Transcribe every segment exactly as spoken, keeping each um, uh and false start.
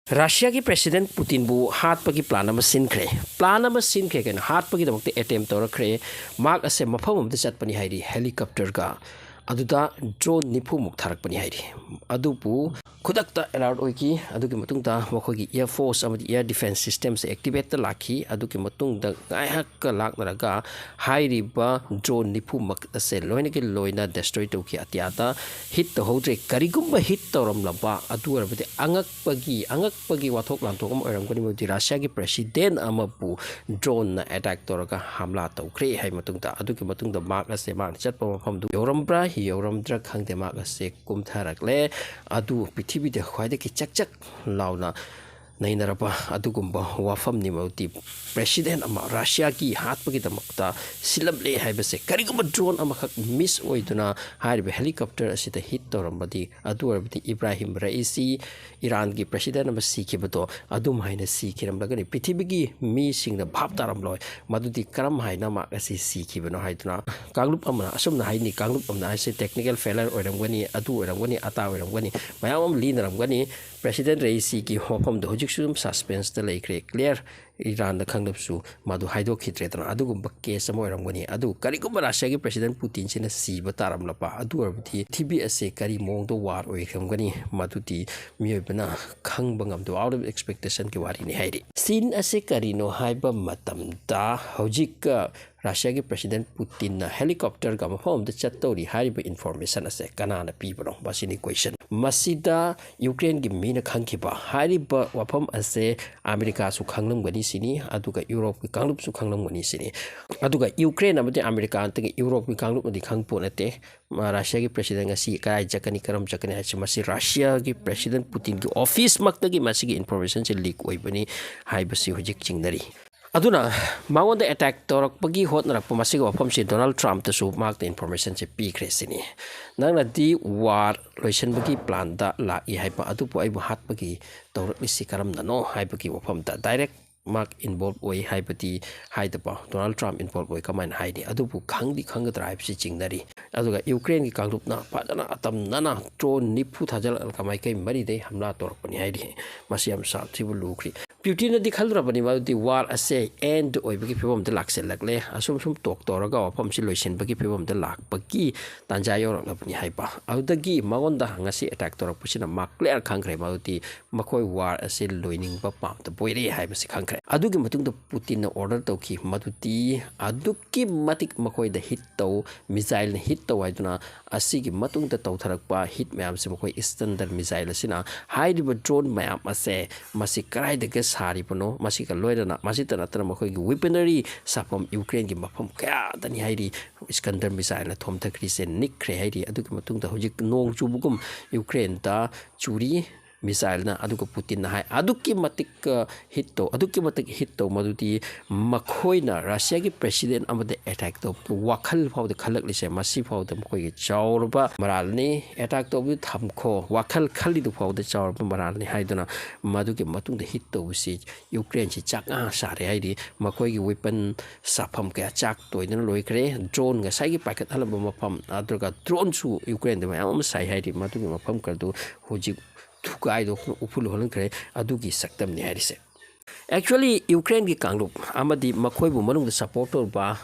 ꯔꯁꯤꯌꯥꯒꯤ president ꯄꯨꯇꯤꯟꯕꯨ ꯍꯥꯠꯄꯒꯤ plan ꯑꯃ ꯁꯤꯟꯈ꯭ꯔꯦ꯫ Plan ꯑꯃ ꯁꯤꯟꯈ꯭ꯔꯦ, ꯀꯩꯅꯣ, ꯍꯥꯠꯄꯒꯤꯗꯃꯛꯇ ꯑꯦꯇꯦꯝ ꯇꯧꯔꯛꯈ꯭ꯔꯦ꯫ ꯃꯍꯥꯛ ꯑꯁꯦ ꯃꯐꯝ ꯑꯃꯗ ꯆꯠꯄꯅꯤ ꯍꯥꯏꯔꯤ, ꯍꯦꯂꯤꯀꯣꯞꯇꯔꯒ꯫ ꯑꯗꯨꯗ ꯗ꯭ꯔꯣꯟ ꯅꯤꯐꯨꯃꯨꯛ ꯊꯥꯔꯛꯄꯅꯤ ꯍꯥꯏꯔꯤ꯫ ꯑꯗꯨꯕꯨ ꯈꯨꯗꯛꯇ ꯑꯦꯂꯔꯠ ꯑꯣꯏꯈꯤ꯫ ꯑꯗꯨꯒꯤ ꯃꯇꯨꯡꯗ ꯃꯈꯣꯏꯒꯤ ꯏꯌꯔ ꯐꯣꯔꯁ ꯑꯃꯗꯤ ꯏꯌꯔ ꯗꯤꯐꯦꯟꯁ ꯁꯤꯁꯇꯦꯝꯁꯦ ꯑꯦꯛꯇꯤꯚꯦꯠꯇ ꯂꯥꯛꯈꯤ꯫ ꯑꯗꯨꯒꯤ ꯃꯇꯨꯡꯗ ꯉꯥꯏꯍꯥꯛꯀ ꯂꯥꯛꯅꯔꯒ ꯍꯥꯏꯔꯤꯕ ꯗ꯭ꯔꯣꯟ ꯅꯤꯐꯨꯃꯛ ꯑꯁꯦ ꯂꯣꯏꯅꯒꯤ ꯂꯣꯏꯅ ꯗꯦꯁꯇ꯭ꯔꯣꯏ ꯇꯧꯈꯤ꯫ ꯑꯇꯤꯌꯥꯗ ꯍꯤꯠ ꯇꯧꯍꯧꯗ꯭ꯔꯦ꯫ ꯀꯔꯤꯒꯨꯝꯕ ꯍꯤꯠ ꯇꯧꯔꯝꯂꯕ, ꯑꯗꯨ ꯑꯣꯏꯔꯕꯗꯤ ꯑꯉꯛꯄꯒꯤ, ꯑꯉꯛꯄꯒꯤ ꯋꯥꯊꯣꯛ ꯂꯥꯟꯊꯣꯛ ꯑꯃ ꯑꯣꯏꯔꯝꯒꯅꯤ, ꯃꯗꯨꯗꯤ ꯔꯁꯤꯌꯥꯒꯤ ꯄ꯭ꯔꯦꯁꯤꯗꯦꯟ ꯑꯃꯕꯨ ꯗ꯭ꯔꯣꯟꯅ ꯑꯦꯇꯦꯛ ꯇꯧꯔꯒ ꯍꯥꯝꯂꯥ ꯇꯧꯈ꯭ꯔꯦ ꯍꯥꯏꯕ ꯃꯇꯨꯡꯗ꯫ ꯑꯗꯨꯒꯤ ꯃꯇꯨꯡꯗ ꯃꯍꯥꯛ ꯑꯁꯦ ꯃꯥꯅ ꯆꯠꯄ ꯃꯐꯝꯗꯨ ꯌꯧꯔꯝꯕ꯭ꯔꯥ ꯌꯧꯔꯝꯗ꯭ꯔꯥ ꯈꯪꯗꯦ, ꯃꯍꯥꯛ ꯑꯁꯦ ꯀꯨꯝꯊꯔꯛꯂꯦ꯫ ꯑꯗꯨ ꯄ꯭ꯔꯤꯊꯤꯕꯤꯗ ꯈ꯭ꯋꯥꯏꯗꯒꯤ ꯆꯛ ꯆꯛ ꯂꯥꯎꯅ ꯅꯩꯅꯔꯕ ꯑꯗꯨꯒꯨꯝꯕ ꯋꯥꯐꯝꯅꯤ ꯃꯗꯨꯗꯤ꯫ ꯄ꯭ꯔꯦꯁꯤꯗꯦꯟ ꯑꯃ ꯔꯁꯤꯌꯥꯒꯤ ꯍꯥꯠꯄꯒꯤꯗꯃꯛꯇ ꯁꯤꯜꯂꯝꯂꯦ ꯍꯥꯏꯕꯁꯦ, ꯀꯔꯤꯒꯨꯝꯕ ꯗ꯭ꯔꯣꯟ ꯑꯃꯈꯛ ꯃꯤꯁ ꯑꯣꯏꯗꯨꯅ ꯍꯥꯏꯔꯤꯕ ꯍꯦꯂꯤꯀꯣꯞꯇꯔ ꯑꯁꯤꯗ ꯍꯤꯠ ꯇꯧꯔꯝꯕꯗꯤ, ꯑꯗꯨ ꯑꯣꯏꯔꯕꯗꯤ ꯏꯕ꯭ꯔꯥꯍꯤꯝ ꯔꯏꯁꯤ, ꯏꯔꯥꯟꯒꯤ ꯄ꯭ꯔꯦꯁꯤꯗꯦꯟ ꯑꯃ ꯁꯤꯈꯤꯕꯗꯣ ꯑꯗꯨꯝ ꯍꯥꯏꯅ ꯁꯤꯈꯤꯔꯝꯂꯒꯅꯤ꯫ ꯄ꯭ꯔꯤꯊꯤꯕꯤꯒꯤ ꯃꯤꯁꯤꯡꯅ ꯚꯥꯞ ꯇꯥꯔꯝꯂꯣꯏ ꯃꯗꯨꯗꯤ ꯀꯔꯝ ꯍꯥꯏꯅ ꯃꯍꯥꯛ ꯑꯁꯤ ꯁꯤꯈꯤꯕꯅꯣ ꯍꯥꯏꯗꯨꯅ꯫ ꯀꯥꯡꯂꯨꯞ ꯑꯃꯅ ꯑꯁꯨꯝꯅ ꯍꯥꯏꯅꯤ, ꯀꯥꯡꯂꯨꯞ ꯑꯃꯅ ꯍꯥꯏꯁꯦ ꯇꯦꯛꯅꯤꯀꯦꯜ ꯐꯦꯂꯔ ꯑꯣꯏꯔꯝꯒꯅꯤ, ꯑꯗꯨ ꯑꯣꯏꯔꯝꯒꯅꯤ, ꯑꯇꯥ ꯑꯣꯏꯔꯝꯒꯅꯤ, ꯃꯌꯥꯝ ꯑꯃ ꯂꯤꯅꯔꯝꯒꯅꯤ꯫ ꯄ꯭ꯔꯦꯁꯤꯗꯦꯟ ꯔꯏꯁꯤꯒꯤ ꯋꯥꯐꯝꯗꯣ ꯍꯧꯖꯤꯛꯁꯨ ꯑꯗꯨꯝ ꯁꯁꯄꯦꯟꯁꯇ ꯂꯩꯈ꯭ꯔꯦ꯫ ꯀ꯭ꯂꯤꯌꯥꯔ ꯏꯔꯥꯟꯗ ꯈꯪꯂꯕꯁꯨ ꯃꯗꯨ ꯍꯥꯏꯗꯣꯛꯈꯤꯗ꯭ꯔꯦꯗꯅ꯫ ꯑꯗꯨꯒꯨꯝꯕ ꯀꯦꯁ ꯑꯃ ꯑꯣꯏꯔꯝꯒꯅꯤ꯫ ꯑꯗꯨ ꯀꯔꯤꯒꯨꯝꯕ ꯔꯁꯤꯌꯥꯒꯤ ꯄ꯭ꯔꯦꯁꯤꯗꯦꯟ ꯄꯨꯇꯤꯟꯁꯤꯅ ꯁꯤꯕ ꯇꯥꯔꯝꯂꯕ, ꯑꯗꯨ ꯑꯣꯏꯔꯕꯗꯤ ꯄ꯭ꯔꯤꯊꯤꯕꯤ ꯑꯁꯦ ꯀꯔꯤ ꯃꯑꯣꯡꯗ ꯋꯥꯔ ꯑꯣꯏꯔꯝꯒꯅꯤ, ꯃꯗꯨꯗꯤ ꯃꯤꯑꯣꯏꯕꯅ ꯈꯪꯕ ꯉꯝꯗꯕ, ꯑꯥꯎꯠ ꯑꯣꯐ ꯑꯦꯛꯁꯄꯦꯛꯇꯦꯁꯟꯒꯤ ꯋꯥꯔꯤꯅꯤ ꯍꯥꯏꯔꯤ꯫ ꯁꯤꯟ ꯑꯁꯦ ꯀꯔꯤꯅꯣ ꯍꯥꯏꯕ ꯃꯇꯝꯗ, ꯍꯧꯖꯤꯛ ꯔꯁꯤꯌꯥꯒꯤ ꯄ꯭ꯔꯦꯁꯤꯗꯦꯟ ꯄꯨꯇꯤꯟꯅ ꯍꯦꯂꯤꯀꯣꯞꯇꯔꯒ ꯃꯐꯝ ꯑꯃꯗ ꯆꯠꯇꯧꯔꯤ ꯍꯥꯏꯔꯤꯕ ꯏꯟꯐꯣꯔꯃꯦꯁꯟ ꯑꯁꯦ ꯀꯅꯥꯅ ꯄꯤꯕꯅꯣ? ꯃꯁꯤꯅꯤ ꯀꯣꯏꯁꯟ꯫ ꯃꯁꯤꯗ ꯌꯨꯀ꯭ꯔꯦꯟꯒꯤ ꯃꯤꯅ ꯈꯪꯈꯤꯕ ꯍꯥꯏꯔꯤꯕ ꯋꯥꯐꯝ ꯑꯁꯦ ꯑꯃꯦꯔꯤꯀꯥꯁꯨ ꯈꯪꯂꯝꯒꯅꯤ ꯁꯤꯅꯤ, ꯑꯗꯨꯒ ꯌꯨꯔꯣꯞꯀꯤ ꯀꯥꯡꯂꯨꯞꯁꯨ ꯈꯪꯂꯝꯒꯅꯤ ꯁꯤꯅꯤ꯫ ꯑꯗꯨꯒ ꯌꯨꯀ꯭ꯔꯦꯟ ꯑꯃꯗꯤ ꯑꯃꯦꯔꯤꯀꯥ ꯅꯠꯇꯅ ꯌꯨꯔꯣꯞꯀꯤ ꯀꯥꯡꯂꯨꯞꯅꯗꯤ ꯈꯪꯄꯣꯠ ꯅꯠꯇꯦ꯫ ꯃ-, ꯔꯁꯤꯌꯥꯒꯤ ꯄ꯭ꯔꯦꯁꯤꯗꯦꯟ ꯉꯁꯤ ꯀꯗꯥꯏ ꯆꯠꯀꯅꯤ, ꯀꯔꯝ ꯆꯠꯀꯅꯤ ꯍꯥꯏꯁꯤ, ꯃꯁꯤ ꯔꯁꯤꯌꯥꯒꯤ ꯄ꯭ꯔꯦꯁꯤꯗꯦꯟ ꯄꯨꯇꯤꯟꯒꯤ ꯑꯣꯐꯤꯁꯃꯛꯇꯒꯤ ꯃꯁꯤꯒꯤ ꯏꯟꯐꯣꯔꯃꯦꯁꯟꯁꯤ ꯂꯤꯛ ꯑꯣꯏꯕꯅꯤ ꯍꯥꯏꯕꯁꯤ ꯍꯧꯖꯤꯛ ꯆꯤꯡꯅꯔꯤ꯫ ꯑꯗꯨꯅ ꯃꯉꯣꯟꯗ ꯑꯦꯇꯦꯛ ꯇꯧꯔꯛꯄꯒꯤ ꯍꯣꯠꯅꯔꯛꯄ ꯃꯁꯤꯒꯤ ꯋꯥꯐꯝꯁꯤ ꯗꯣꯅꯥꯜꯗ ꯇ꯭ꯔꯝꯞꯇꯁꯨ ꯃꯍꯥꯛꯅ ꯏꯟꯐꯣꯔꯃꯦꯁꯟꯁꯤ ꯄꯤꯈ꯭ꯔꯦ ꯁꯤꯅꯤ꯫ "ꯅꯪꯅꯗꯤ ꯋꯥꯔ ꯂꯣꯏꯁꯤꯟꯕꯒꯤ ꯄ꯭ꯂꯥꯟꯗ ꯂꯥꯛꯏ ꯍꯥꯏꯕ, ꯑꯗꯨꯕꯨ ꯑꯩꯕꯨ ꯍꯥꯠꯄꯒꯤ ꯇꯧꯔꯛꯂꯤꯁꯤ ꯀꯔꯝꯅꯅꯣ?" ꯍꯥꯏꯕꯒꯤ ꯋꯥꯐꯝꯗ ꯗꯥꯏꯔꯦꯛ ꯃꯥꯛ involve ꯑꯣꯏ ꯍꯥꯏꯕꯗꯤ ꯍꯥꯏꯗꯕ, ꯗꯣꯅꯥꯜꯗ ꯇ꯭ꯔꯝꯞ involve ꯑꯣꯏ ꯀꯃꯥꯏꯅ ꯍꯥꯏꯅꯤ? ꯑꯗꯨꯕꯨ ꯈꯪꯗꯤ ꯈꯪꯒꯗ꯭ꯔꯥ ꯍꯥꯏꯕꯁꯤ ꯆꯤꯡꯅꯔꯤ꯫ ꯑꯗꯨꯒ ꯌꯨꯀ꯭ꯔꯦꯟꯒꯤ ꯀꯥꯡꯂꯨꯞꯅ ꯐꯖꯅ ꯑꯇꯝꯅꯅ drone ꯅꯤꯐꯨ ꯊꯥꯖꯤꯜꯂꯛꯂꯒ ꯃꯥꯏꯀꯩ ꯃꯔꯤꯗꯩ ꯍꯝꯂꯥ ꯇꯧꯔꯛꯄꯅꯤ ꯍꯥꯏꯔꯤ꯫ ꯃꯁꯤ ꯌꯥꯝ ꯁꯥꯊꯤꯕ ꯂꯨꯈ꯭ꯔꯤ꯫ ꯄ꯭ꯌꯨꯇꯤꯟꯅꯗꯤ ꯈꯜꯂꯨꯔꯕꯅꯤ ꯃꯗꯨꯗꯤ ꯋꯥꯔ ꯑꯁꯦ end ꯑꯣꯏꯕꯒꯤ ꯐꯤꯕꯝꯗ ꯂꯥꯛꯁꯤꯜꯂꯛꯂꯦ, ꯑꯁꯨꯝ ꯁꯨꯝ ꯇꯣꯛ ꯇꯧꯔꯒ ꯋꯥꯐꯝꯁꯤ ꯂꯣꯏꯁꯤꯟꯕꯒꯤ ꯐꯤꯕꯝꯗ ꯂꯥꯛꯄꯒꯤ ꯇꯥꯟꯖꯥ ꯌꯧꯔꯛꯂꯕꯅꯤ ꯍꯥꯏꯕ꯫ ꯑꯗꯨꯗꯒꯤ ꯃꯉꯣꯟꯗ ꯉꯁꯤ attack ꯇꯧꯔꯛꯄꯁꯤꯅ ꯃꯥ clear ꯈꯪꯈ꯭ꯔꯦ ꯃꯗꯨꯗꯤ ꯃꯈꯣꯏ ꯋꯥꯔ ꯑꯁꯤ ꯂꯣꯏꯅꯤꯡꯕ ꯄꯥꯝꯗꯕ ꯑꯣꯏꯔꯦ ꯍꯥꯏꯕꯁꯤ ꯈꯪꯈ꯭ꯔꯦ꯫ ꯑꯗꯨꯒꯤ ꯃꯇꯨꯡꯗ ꯄꯨꯇꯤꯟꯅ order ꯇꯧꯈꯤ ꯃꯗꯨꯗꯤ ꯑꯗꯨꯛꯀꯤ ꯃꯇꯤꯛ ꯃꯈꯣꯏꯗ hit ꯇꯧ, missileꯅ hit ꯇꯧ ꯍꯥꯏꯗꯨꯅ ꯑꯁꯤꯒꯤ ꯃꯇꯨꯡꯗ ꯇꯧꯊꯔꯛꯄ hit ꯃꯌꯥꯝꯁꯤ ꯃꯈꯣꯏ Iskander missile ꯑꯁꯤꯅ ꯍꯥꯏꯔꯤꯕ drone ꯃꯌꯥꯝ ꯑꯁꯦ ꯃꯁꯤ ꯀꯗꯥꯏꯗꯒꯤ ꯁꯥꯔꯤꯕꯅꯣ, ꯃꯁꯤꯒ ꯂꯣꯏꯅꯅ ꯃꯁꯤꯇ ꯅꯠꯇꯅ ꯃꯈꯣꯏꯒꯤ weaponry ꯁꯥꯐꯝ ꯌꯨꯀ꯭ꯔꯦꯟꯒꯤ ꯃꯐꯝ ꯀꯌꯥꯗꯅꯤ ꯍꯥꯏꯔꯤ Iskander missileꯅ ꯊꯣꯝꯊꯈ꯭ꯔꯤꯁꯦ, ꯅꯤꯛꯈ꯭ꯔꯦ ꯍꯥꯏꯔꯤ꯫ ꯑꯗꯨꯒꯤ ꯃꯇꯨꯡꯗ ꯍꯧꯖꯤꯛ ꯅꯣꯡ ꯆꯨꯕꯒꯨꯝ ꯌꯨꯀ꯭ꯔꯦꯟꯗ ꯆꯨꯔꯤ missileꯅ꯫ ꯑꯗꯨꯒ ꯄꯨꯇꯤꯟꯅ ꯍꯥꯏ ꯑꯗꯨꯛꯀꯤ ꯃꯇꯤꯛ, ꯑ, hit ꯇꯧ, ꯑꯗꯨꯛꯀꯤ ꯃꯇꯤꯛ hit ꯇꯧ ꯃꯗꯨꯗꯤ ꯃꯈꯣꯏꯅ ꯔꯁꯤꯌꯥꯒꯤ president ꯑꯃꯗ attack ꯇꯧꯕ ꯋꯥꯈꯜ ꯐꯥꯎꯗ ꯈꯜꯂꯛꯂꯤꯁꯦ ꯃꯁꯤ ꯐꯥꯎꯗ ꯃꯈꯣꯏꯒꯤ ꯆꯥꯎꯔꯕ ꯃꯔꯥꯜꯅꯤ꯫ Attack ꯇꯧꯕꯗꯨ ꯊꯝꯈꯣ, ꯋꯥꯈꯜ ꯈꯜꯂꯤꯗꯨ ꯐꯥꯎꯗ ꯆꯥꯎꯔꯕ ꯃꯔꯥꯜꯅꯤ ꯍꯥꯏꯗꯨꯅ ꯃꯗꯨꯒꯤ ꯃꯇꯨꯡꯗ hit ꯇꯧꯕꯁꯤ ꯌꯨꯀ꯭ꯔꯦꯟꯁꯤ ꯆꯥꯛ ꯉꯥ ꯆꯥꯔꯦ ꯍꯥꯏꯔꯤ꯫ ꯃꯈꯣꯏꯒꯤ weapon ꯁꯥꯐꯝ ꯀꯌꯥ ꯆꯥꯛ ꯇꯣꯏꯗꯅ ꯂꯣꯏꯈ꯭ꯔꯦ꯫ Drone ꯉꯁꯥꯏꯒꯤ ꯄꯥꯏꯈꯠꯍꯜꯂꯝꯕ ꯃꯐꯝ, ꯑꯗꯨꯒ droneꯁꯨ ꯌꯨꯀ꯭ꯔꯦꯟꯗ ꯃꯌꯥꯝ ꯑꯃ ꯁꯥꯏ ꯍꯥꯏꯔꯤ꯫ ꯃꯗꯨꯒꯤ ꯃꯐꯝ ꯈꯔꯗꯨ ꯍꯧꯖꯤꯛ ꯊꯨꯒꯥꯏꯗꯣꯛꯇꯨꯅ ꯎꯐꯨꯜ ꯑꯣꯜꯍꯟꯈ꯭ꯔꯦ꯫ ꯑꯗꯨꯒꯤ ꯁꯛꯇꯝꯅꯤ ꯍꯥꯏꯔꯤꯁꯦ꯫ Actually ꯌꯨꯀ꯭ꯔꯦꯟꯒꯤ ꯀꯥꯡꯂꯨꯞ ꯑꯃꯗꯤ ꯃꯈꯣꯏꯕꯨ ꯃꯅꯨꯡꯗ support ꯇꯧꯔꯤꯕ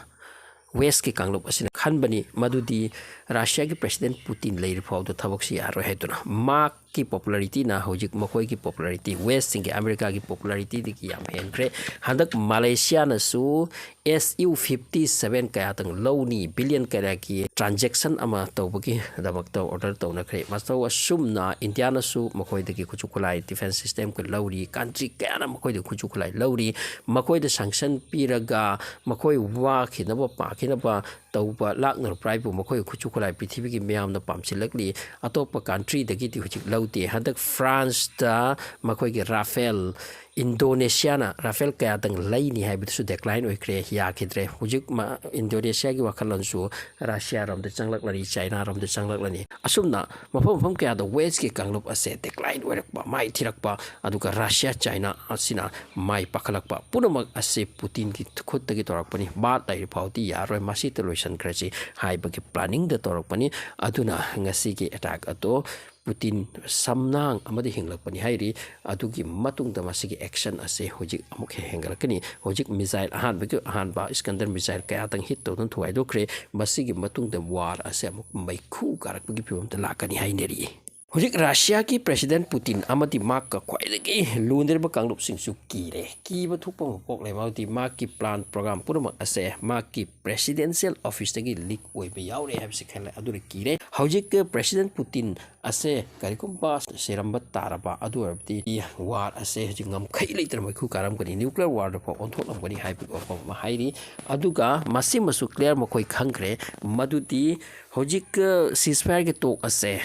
Westꯀꯤ ꯀꯥꯡꯂꯨꯞ ꯑꯁꯤꯅ ꯈꯟꯕꯅꯤ ꯃꯗꯨꯗꯤ ꯔꯁꯤꯌꯥꯒꯤ president ꯄꯨꯇꯤꯟ ꯂꯩꯔꯤ ꯐꯥꯎꯗ ꯊꯕꯛꯁꯤ ꯌꯥꯔꯣꯏ ꯍꯥꯏꯗꯨꯅ꯫ ꯃꯥꯛꯀꯤ popularityꯅ ꯍꯧꯖꯤꯛ ꯃꯈꯣꯏꯒꯤ popularity, Westꯁꯤꯡꯒꯤ, ꯑꯃꯦꯔꯤꯀꯥꯒꯤ popularityꯗꯒꯤ ꯌꯥꯝ ꯍꯦꯟꯈ꯭ꯔꯦ꯫ ꯍꯟꯗꯛ ꯃꯂꯦꯁꯤꯌꯥꯅꯁꯨ S U fifty seven ꯀꯌꯥꯇꯪ ꯂꯧꯅꯤ, billion ꯀꯌꯥꯒꯤ transaction ꯑꯃ ꯇꯧꯕꯒꯤꯗꯃꯛꯇ order ꯇꯧꯅꯈ꯭ꯔꯦ꯫ ꯃꯇꯧ ꯑꯁꯨꯝꯅ ꯏꯟꯗꯤꯌꯥꯅꯁꯨ ꯃꯈꯣꯏꯗꯒꯤ ꯈꯨꯠꯁꯨ ꯈꯨꯠꯂꯥꯏ, defence system ꯀ ꯂꯧꯔꯤ, country ꯀꯌꯥꯅ ꯃꯈꯣꯏꯗꯒꯤ ꯈꯨꯠꯁꯨ ꯈꯨꯠꯂꯥꯏ ꯂꯧꯔꯤ꯫ ꯃꯈꯣꯏꯗ sanction ꯄꯤꯔꯒ ꯃꯈꯣꯏ ꯋꯥꯈꯤꯅꯕ, ꯄꯥꯈꯤꯅꯕ ꯇꯧꯕ ꯂꯥꯛꯅꯔꯨꯕ꯭ꯔꯥ ꯍꯥꯏꯕꯨ ꯃꯈꯣꯏꯒꯤ ꯈꯨꯠꯁꯨ ꯈꯨꯠꯂꯥꯏ ꯄ꯭ꯔꯤꯊꯤꯕꯤꯒꯤ ꯃꯤꯌꯥꯝꯅ ꯄꯥꯝꯁꯤꯜꯂꯛꯂꯤ꯫ ꯑꯇꯣꯞꯄ countryꯗꯒꯤꯗꯤ ꯍꯧꯖꯤꯛ ꯂꯧꯗꯦ꯫ ꯍꯟꯗꯛ Franceꯇ ꯃꯈꯣꯏꯒꯤ Rafale ꯏꯟꯗꯣꯅꯦꯁꯤꯌꯥꯅ ꯔꯥꯐꯦꯜ ꯀꯌꯥꯗꯪ ꯂꯩꯅꯤ ꯍꯥꯏꯕꯗꯨꯁꯨ decline ꯑꯣꯏꯈ꯭ꯔꯦ, ꯌꯥꯈꯤꯗ꯭ꯔꯦ꯫ ꯍꯧꯖꯤꯛ ꯃ-, ꯏꯟꯗꯣꯅꯦꯁꯤꯌꯥꯒꯤ ꯋꯥꯈꯜꯂꯣꯟꯁꯨ ꯔꯁꯤꯌꯥꯔꯣꯝꯗ ꯆꯪꯂꯛꯂꯅꯤ, ꯆꯥꯏꯅꯥꯔꯣꯝꯗ ꯆꯪꯂꯛꯂꯅꯤ꯫ ꯑꯁꯨꯝꯅ ꯃꯐꯝ ꯃꯐꯝ ꯀꯌꯥꯗ Westꯀꯤ ꯀꯥꯡꯂꯨꯞ ꯑꯁꯦ decline ꯑꯣꯏꯔꯛꯄ, ꯃꯥꯏ ꯊꯤꯔꯛꯄ, ꯑꯗꯨꯒ ꯔꯁꯤꯌꯥ, ꯆꯥꯏꯅꯥ ꯑꯁꯤꯅ ꯃꯥꯏ ꯄꯥꯛꯈꯠꯂꯛꯄ ꯄꯨꯝꯅꯃꯛ ꯑꯁꯤ ꯄꯨꯇꯤꯟꯒꯤ ꯈꯨꯠꯇꯒꯤ ꯇꯧꯔꯛꯄꯅꯤ꯫ ꯚꯥꯔꯠ ꯂꯩꯔꯤ ꯐꯥꯎꯗꯤ ꯌꯥꯔꯣꯏ, ꯃꯁꯤꯗ ꯂꯣꯏꯁꯤꯟꯈ꯭ꯔꯁꯤ ꯍꯥꯏꯕꯒꯤ planningꯗ ꯇꯧꯔꯛꯄꯅꯤ꯫ ꯑꯗꯨꯅ ꯉꯁꯤꯒꯤ attack ꯑꯗꯣ ꯄꯨꯇꯤꯟ ꯁꯝꯅꯥꯡ ꯑꯃꯗꯤ ꯍꯤꯡꯂꯛꯄꯅꯤ ꯍꯥꯏꯔꯤ꯫ ꯑꯗꯨꯒꯤ ꯃꯇꯨꯡꯗ ꯃꯁꯤꯒꯤ action ꯑꯁꯦ ꯍꯧꯖꯤꯛ ꯑꯃꯨꯛ ꯍꯦꯟꯒꯠꯂꯛꯀꯅꯤ꯫ ꯍꯧꯖꯤꯛ missile ꯑꯍꯥꯟꯕꯒꯤ ꯑꯍꯥꯟꯕ Iskander missile ꯀꯌꯥꯗꯪ hit ꯇꯧꯗꯨꯅ ꯊꯨꯒꯥꯏꯗꯣꯛꯈ꯭ꯔꯦ꯫ ꯃꯁꯤꯒꯤ ꯃꯇꯨꯡꯗ war ꯑꯁꯦ ꯑꯃꯨꯛ ꯃꯩꯈꯨ ꯀꯥꯔꯛꯄꯒꯤ ꯐꯤꯕꯝꯗ ꯂꯥꯛꯀꯅꯤ ꯍꯥꯏꯅꯔꯤ꯫ ꯍꯧꯖꯤꯛ ꯔꯁꯤꯌꯥꯒꯤ president ꯄꯨꯇꯤꯟ ꯑꯃꯗꯤ ꯃꯍꯥꯛꯀ ꯈ꯭ꯋꯥꯏꯗꯒꯤ ꯂꯨꯅꯔꯤꯕ ꯀꯥꯡꯂꯨꯞꯁꯤꯡꯁꯨ ꯀꯤꯔꯦ꯫ ꯀꯤꯕ ꯊꯣꯛꯄ ꯑꯃ ꯄꯣꯛꯂꯦ, ꯃꯔꯝꯗꯤ ꯃꯍꯥꯛꯀꯤ plan program ꯄꯨꯝꯅꯃꯛ ꯑꯁꯦ ꯃꯍꯥꯛꯀꯤ presidential officeꯇꯒꯤ leak ꯑꯣꯏꯕ ꯌꯥꯎꯔꯦ ꯍꯥꯏꯕꯁꯤ ꯈꯜꯂꯦ꯫ ꯑꯗꯨꯅ ꯀꯤꯔꯦ꯫ ꯍꯧꯖꯤꯛ president ꯄꯨꯇꯤꯟ ꯑꯁꯦ ꯀꯔꯤꯒꯨꯝꯕ ꯁꯤꯔꯝꯕ ꯇꯥꯔꯕ, ꯑꯗꯨ ꯑꯣꯏꯔꯕꯗꯤ war ꯑꯁꯦ ꯍꯧꯖꯤꯛ ꯉꯝꯈꯩ ꯂꯩꯇꯅ ꯃꯩꯈꯨ ꯀꯥꯔꯝꯒꯅꯤ, nuclear warꯗ ꯐꯥꯎ ꯑꯣꯟꯊꯣꯛꯂꯝꯒꯅꯤ ꯍꯥꯏꯕꯒꯤ ꯋꯥꯐꯝ ꯑꯃ ꯍꯥꯏꯔꯤ꯫ ꯑꯗꯨꯒ ꯃꯁꯤꯃꯁꯨ clear ꯃꯈꯣꯏ ꯈꯪꯈ꯭ꯔꯦ, ꯃꯗꯨꯗꯤ ꯍꯧꯖꯤꯛ ceasefire ꯒꯤ talk ꯑꯁꯦ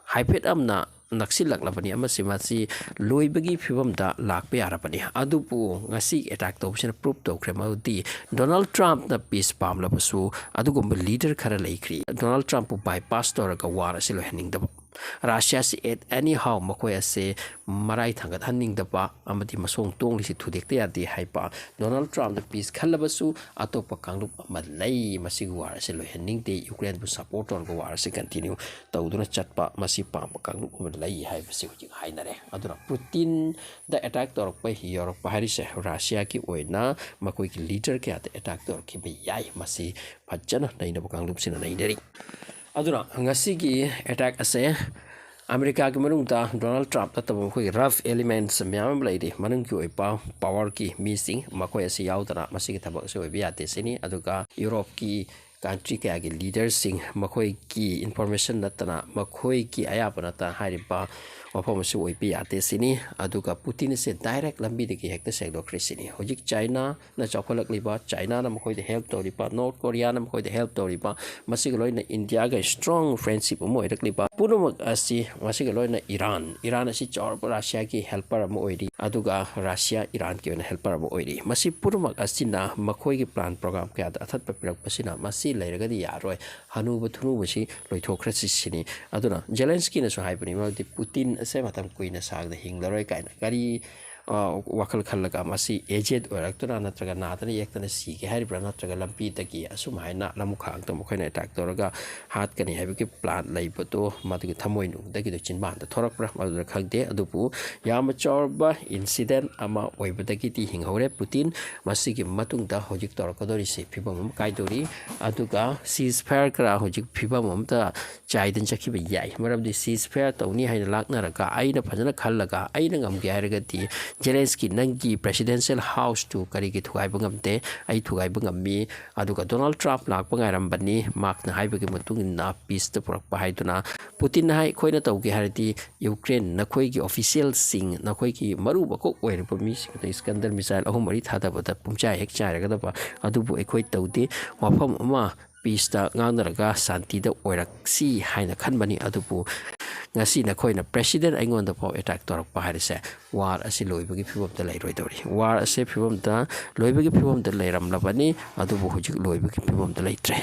ꯍꯥꯏꯐꯦꯠ ꯑꯃꯅ ꯅꯛꯁꯤꯜꯂꯛꯂꯕꯅꯤ ꯑꯃꯁꯨꯡ ꯃꯁꯤ ꯂꯣꯏꯕꯒꯤ ꯐꯤꯕꯝꯗ ꯂꯥꯛꯄ ꯌꯥꯔꯕꯅꯤ꯫ ꯑꯗꯨꯕꯨ ꯉꯁꯤ attack ꯇꯧꯕꯁꯤꯅ prove ꯇꯧꯈ꯭ꯔꯦ, ꯃꯗꯨꯗꯤ Donald Trumpꯅ peace ꯄꯥꯝꯂꯕꯁꯨ ꯑꯗꯨꯒꯨꯝꯕ leader ꯈꯔ ꯂꯩꯈ꯭ꯔꯤ꯫ Donald Trumpꯄꯨ bypass ꯇꯧꯔꯒ war ꯑꯁꯤ ꯂꯣꯏꯍꯟꯅꯤꯡꯗꯕ, ꯔꯁꯤꯌꯥꯁꯤ at any how ꯃꯈꯣꯏ ꯑꯁꯦ ꯃꯔꯥꯏ ꯊꯥꯡꯒꯠꯍꯟꯅꯤꯡꯗꯕ ꯑꯃꯗꯤ ꯃꯁꯣꯡ ꯇꯣꯡꯂꯤꯁꯤ ꯊꯨꯗꯦꯛꯇ ꯌꯥꯗꯦ ꯍꯥꯏꯕ꯫ Donald Trumpꯅ peace ꯈꯜꯂꯕꯁꯨ ꯑꯇꯣꯞꯄ ꯀꯥꯡꯂꯨꯞ ꯑꯃ ꯂꯩ, ꯃꯁꯤꯒꯤ war ꯑꯁꯤ ꯂꯣꯏꯍꯟꯅꯤꯡꯗꯦ, Ukraineꯕꯨ support ꯇꯧꯔꯒ war ꯑꯁꯤ continue ꯇꯧꯗꯨꯅ ꯆꯠꯄ ꯃꯁꯤ ꯄꯥꯝꯕ ꯀꯥꯡꯂꯨꯞ ꯑꯃ ꯂꯩ ꯍꯥꯏꯕꯁꯤ ꯍꯧꯖꯤꯛ ꯍꯥꯏꯅꯔꯦ꯫ ꯑꯗꯨꯅ ꯄꯨꯇꯤꯟꯗ attack ꯇꯧꯔꯛꯄ ꯌꯧꯔꯛꯄ ꯍꯥꯏꯔꯤꯁꯦ ꯔꯁꯤꯌꯥꯒꯤ ꯑꯣꯏꯅ ꯃꯈꯣꯏꯒꯤ leader ꯀꯌꯥꯗ attack ꯇꯧꯔꯛꯈꯤꯕ ꯌꯥꯏ꯫ ꯃꯁꯤ ꯐꯖꯅ ꯅꯩꯅꯕ ꯀꯥꯡꯂꯨꯞꯁꯤꯅ ꯅꯩꯅꯔꯤ꯫ ꯑꯗꯨꯅ ꯉꯁꯤꯒꯤ attack ꯑꯁꯦ ꯑꯃꯦꯔꯤꯀꯥꯒꯤ ꯃꯅꯨꯡꯗ Donald Trump ꯅꯠꯇꯕ ꯃꯈꯣꯏꯒꯤ rough elements ꯃꯌꯥꯝ ꯑꯃ ꯂꯩꯔꯤ꯫ ꯃꯅꯨꯡꯒꯤ ꯑꯣꯏꯕ powerꯒꯤ ꯃꯤꯁꯤꯡ ꯃꯈꯣꯏ ꯑꯁꯤ ꯌꯥꯎꯗꯅ ꯃꯁꯤꯒꯤ ꯊꯕꯛ ꯑꯁꯤ ꯑꯣꯏꯕ ꯌꯥꯗꯦ ꯁꯤꯅꯤ꯫ ꯑꯗꯨꯒ Europeꯀꯤ country ꯀꯌꯥꯒꯤ leaderꯁꯤꯡ ꯃꯈꯣꯏꯒꯤ information ꯅꯠꯇꯅ ꯃꯈꯣꯏꯒꯤ ꯑꯌꯥꯕ ꯅꯠꯇꯅ ꯍꯥꯏꯔꯤꯕ ꯋꯥꯐꯝ ꯑꯁꯤ ꯑꯣꯏꯕ ꯌꯥꯗꯦ ꯁꯤꯅꯤ꯫ ꯑꯗꯨꯒ ꯄꯨꯇꯤꯟ ꯑꯁꯦ direct ꯂꯝꯕꯤꯗꯒꯤ ꯍꯦꯛꯇ ꯁꯦꯡꯗꯣꯛꯈ꯭ꯔꯦ ꯁꯤꯅꯤ꯫ ꯍꯧꯖꯤꯛ Chinaꯅ ꯆꯥꯎꯈꯠꯂꯛꯂꯤꯕ, Chinaꯅ ꯃꯈꯣꯏꯗ help ꯇꯧꯔꯤꯕ, North Koreaꯅ ꯃꯈꯣꯏꯗ help ꯇꯧꯔꯤꯕ, ꯃꯁꯤꯒ ꯂꯣꯏꯅ Indiaꯒ strong friendship ꯑꯃ ꯑꯣꯏꯔꯛꯂꯤꯕ, ꯄꯨꯝꯅꯃꯛ ꯑꯁꯤ ꯃꯁꯤꯒ ꯂꯣꯏꯅ ꯏꯔꯥꯟ, ꯏꯔꯥꯟ ꯑꯁꯤ ꯆꯥꯎꯔꯕ ꯔꯁꯤꯌꯥꯒꯤ helper ꯑꯃ ꯑꯣꯏꯔꯤ, ꯑꯗꯨꯒ ꯔꯁꯤꯌꯥ ꯏꯔꯥꯟꯒꯤ ꯑꯣꯏꯅ helper ꯑꯃ ꯑꯣꯏꯔꯤ꯫ ꯃꯁꯤ ꯄꯨꯝꯅꯃꯛ ꯑꯁꯤꯅ ꯃꯈꯣꯏꯒꯤ plan program ꯀꯌꯥꯗ ꯑꯊꯠꯄ ꯄꯤꯔꯛꯄꯁꯤꯅ ꯃꯁꯤ ꯂꯩꯔꯒꯗꯤ ꯌꯥꯔꯣꯏ, ꯍꯅꯨꯕ ꯊꯨꯅꯨꯕꯁꯤ ꯂꯣꯏꯊꯣꯛꯈ꯭ꯔꯁꯤ ꯁꯤꯅꯤ꯫ ꯑꯗꯨꯅ ꯖꯦꯂꯦꯟꯁꯀꯤꯅꯁꯨ ꯍꯥꯏꯕꯅꯤ, ꯃꯔꯝꯗꯤ ꯄꯨꯇꯤꯟ ꯑꯁꯦ ꯃꯇꯝ ꯀꯨꯏꯅ ꯁꯥꯡꯅ ꯍꯤꯡꯂꯔꯣꯏ ꯀꯥꯏꯅ꯫ ꯀꯔꯤ ꯋꯥꯈꯜ ꯈꯜꯂꯒ ꯃꯁꯤ aged ꯑꯣꯏꯔꯛꯇꯨꯅ ꯅꯠꯇ꯭ꯔꯒ ꯅꯥꯗꯅ ꯌꯦꯛꯇꯅ ꯁꯤꯒꯦ ꯍꯥꯏꯔꯤꯕ꯭ꯔꯥ, ꯅꯠꯇ꯭ꯔꯒ ꯂꯝꯕꯤꯗꯒꯤ ꯑꯁꯨꯝ ꯍꯥꯏꯅ ꯂꯝꯈꯥꯡꯗ ꯃꯈꯣꯏꯅ attack ꯇꯧꯔꯒ ꯍꯥꯠꯀꯅꯤ ꯍꯥꯏꯕꯒꯤ plan ꯂꯩꯕꯗꯣ ꯃꯗꯨꯒꯤ ꯊꯃꯣꯏꯅꯨꯡꯗꯒꯤꯗꯣ ꯆꯤꯟꯕꯥꯟꯗ ꯊꯣꯔꯛꯄ꯭ꯔꯥ ꯃꯗꯨꯅ ꯈꯪꯗꯦ꯫ ꯑꯗꯨꯕꯨ ꯌꯥꯝꯅ ꯆꯥꯎꯔꯕ incident ꯑꯃ ꯑꯣꯏꯕꯗꯒꯤꯗꯤ ꯍꯤꯡꯍꯧꯔꯦ ꯄꯨꯇꯤꯟ꯫ ꯃꯁꯤꯒꯤ ꯃꯇꯨꯡꯗ ꯍꯧꯖꯤꯛ ꯇꯧꯔꯛꯀꯗꯧꯔꯤꯁꯤ ꯐꯤꯕꯝ ꯑꯃ ꯀꯥꯏꯗꯧꯔꯤ꯫ ꯑꯗꯨꯒ ceasefire ꯈꯔ ꯍꯧꯖꯤꯛ ꯐꯤꯕꯝ ꯑꯃꯗ ꯆꯥꯏꯗꯅ ꯆꯠꯈꯤꯕ ꯌꯥꯏ꯫ ꯃꯔꯝꯗꯤ ceasefire ꯇꯧꯅꯤ ꯍꯥꯏꯅ ꯂꯥꯛꯅꯔꯒ ꯑꯩꯅ ꯐꯖꯅ ꯈꯜꯂꯒ ꯑꯩꯅ ꯉꯝꯒꯦ ꯍꯥꯏꯔꯒꯗꯤ ꯖꯦꯂꯦꯟꯁꯀꯤ ꯅꯪꯒꯤ presidential house ꯇꯨ ꯀꯔꯤꯒꯤ ꯊꯨꯒꯥꯏꯕ ꯉꯝꯗꯦ? ꯑꯩ ꯊꯨꯒꯥꯏꯕ ꯉꯝꯃꯤ꯫ ꯑꯗꯨꯒ ꯗꯣꯅꯥꯜꯗ ꯇ꯭ꯔꯝꯞ ꯂꯥꯛꯄ ꯉꯥꯏꯔꯝꯕꯅꯤ, ꯃꯍꯥꯛꯅ ꯍꯥꯏꯕꯒꯤ ꯃꯇꯨꯡ ꯏꯟꯅ peace ꯇ ꯄꯨꯔꯛꯄ ꯍꯥꯏꯗꯨꯅ꯫ ꯄꯨꯇꯤꯟꯅ ꯍꯥꯏ, ꯑꯩꯈꯣꯏꯅ ꯇꯧꯒꯦ ꯍꯥꯏꯔꯗꯤ ꯌꯨꯀ꯭ꯔꯦꯟ ꯅꯈꯣꯏꯒꯤ official ꯁꯤꯡ, ꯅꯈꯣꯏꯒꯤ ꯃꯔꯨ ꯃꯀꯣꯛ ꯑꯣꯏꯔꯤꯕ ꯃꯤꯁꯤꯡꯗ Iskander missile ꯑꯍꯨꯝ ꯃꯔꯤ ꯊꯥꯗꯕꯗ ꯄꯨꯡꯆꯥꯏ ꯍꯦꯛ ꯆꯥꯏꯔꯒꯗꯕ, ꯑꯗꯨꯕꯨ ꯑꯩꯈꯣꯏ ꯇꯧꯗꯦ꯫ ꯋꯥꯐꯝ ꯑꯃ peace ꯇ ꯉꯥꯡꯅꯔꯒ ꯁꯥꯟꯇꯤꯗ ꯑꯣꯏꯔꯛꯁꯤ ꯍꯥꯏꯅ ꯈꯟꯕꯅꯤ꯫ ꯑꯗꯨꯕꯨ ꯉꯁꯤ ꯅꯈꯣꯏꯅ president ꯑꯩꯉꯣꯟꯗ ꯐꯥꯎ attack ꯇꯧꯔꯛꯄ ꯍꯥꯏꯔꯤꯁꯦ war ꯑꯁꯤ ꯂꯣꯏꯕꯒꯤ ꯐꯤꯕꯝꯗ ꯂꯩꯔꯣꯏꯗꯧꯔꯤ꯫ War ꯑꯁꯤ ꯐꯤꯕꯝꯗ ꯂꯣꯏꯕꯒꯤ ꯐꯤꯕꯝꯗ ꯂꯩꯔꯝꯂꯕꯅꯤ, ꯑꯗꯨꯕꯨ ꯍꯧꯖꯤꯛ ꯂꯣꯏꯕꯒꯤ ꯐꯤꯕꯝꯗ ꯂꯩꯇ꯭ꯔꯦ꯫